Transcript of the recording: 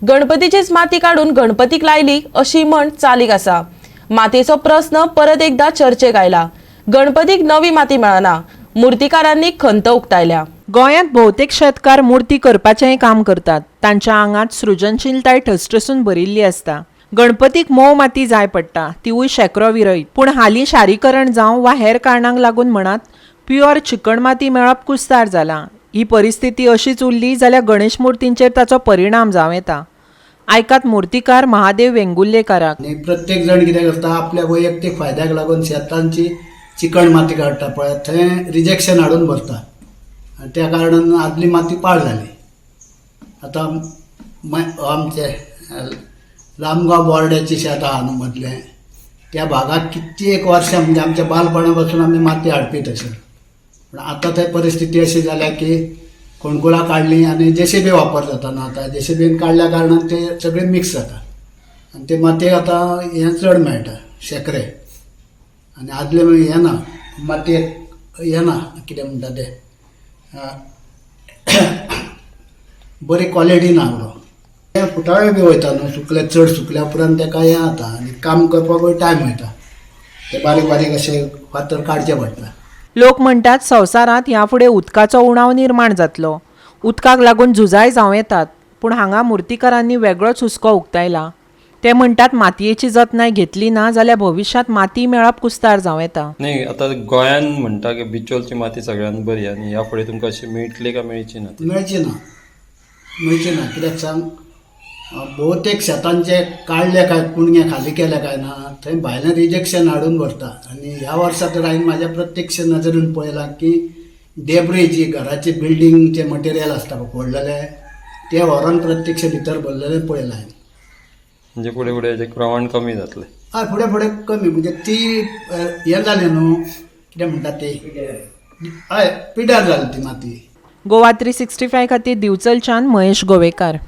गणपतीचीच माती काडून गणपतीक लायली अशी म्हण चालीक आसा. मातयेचो प्रस्न परत एकदा चर्चेक आयला. गणपतीक नवी माती मेळना, मुर्तीकारांनी खंत उक्तायल्या. गोंयांत भोवतेक शेतकार मुर्ती करपाचेंय काम करतात. तांच्या आंगांत सृजनशीलताय ठसठसून भरिल्ली आसता. गणपतीक मोव माती जाय पडटा, तिवूय शेंकरो विरयत. पूण हालीं शारीकरण जावं वा हेर कारणांक लागून म्हणात, प्युअर चिकण माती मेळप कुस्तार जालां. ही परिस्थिती अशीच उरली जाल्यार गणेश मुर्तींचेर ताचो परिणाम जावं येता. आयकात मुर्तीकार महादेव वेंगुर्लेकाराक. आनी प्रत्येक जाण कितें करता, आपल्या वैयक्तीक फायद्याक लागून शेतांची चिकण माती काडटा पळय, थंय रिजेक्शन हाडून भरता आनी त्या कारणान आदली माती पाड जाली. आतां आमचे लामगांव बोर्ड्याची शेत आहा न्हू मदलें, त्या भागाक कितली एक वर्सां, म्हणजे आमच्या बालपणा पासून आमी माती हाडपी थंयसर. पूण आतां थंय परिस्थिती अशी जाल्या की कोणकुळां काडलीं आनी जेसीबी वापर जाता न्हू आतां. जेसीबीन काडल्या कारणान ते सगळें मिक्स जाता आनी ते मातयेक आतां हें चड मेळटा, शेकरे. आनी आदले हें ना, मातयेक हें ना, कितें म्हणटा तें, बरी क्वॉलिटी ना. बरो ते फुटाळे बी वयता न्हू सुकले, चड सुकल्या उपरांत तेका हें जाता आनी काम करपाकूय टायम वयता. ते बारीक बारीक अशे फातर काडचे पडटा. लोक म्हणटात, संवसारांत ह्या फुडें उदकाचो उणाव निर्माण जातलो, उदकाक लागून झुजाय जावं येतात. पूण हांगा मुर्तीकारांनी वेगळोच हुस्को उक्तायला. ते म्हणटात, मातयेची जतनाय घेतली ना जाल्यार भविश्यांत माती मेळप कुस्तार जावं येता. नाही, आता गोंयान म्हणटा की बिचोलची माती सगळ्यात बरी आनी ह्या फुडें तुमकां अशी मेळटली काय मेळची ना ती? मेळची ना, मेळची ना. कित्याक सांग, भोवतेक शेतांचे काडले काय, कुणगे खाली केले काय ना, थंय भायलें रिजेक्शन हाडून भरता. आनी ह्या वर्सा तर हांवें म्हाज्या प्रत्यक्ष नजरेन पळयलां की डेब्री जी घराचे बिल्डींगचे मटेरियल आसता पळय फोडलेलें, तें व्हरोन प्रत्यक्ष भितर भरलेलें पळयलां हांवें. म्हणजे फुडें फुडें हेजें प्रमाण कमी जातलें? हय, फुडें फुडें कमी. म्हणजे ती हें जालें न्हू, कितें म्हणटा ती, हय, पिड्यार जाली ती माती. गोवा 365 खातीर दिवचलच्यान महेश गोवेकार.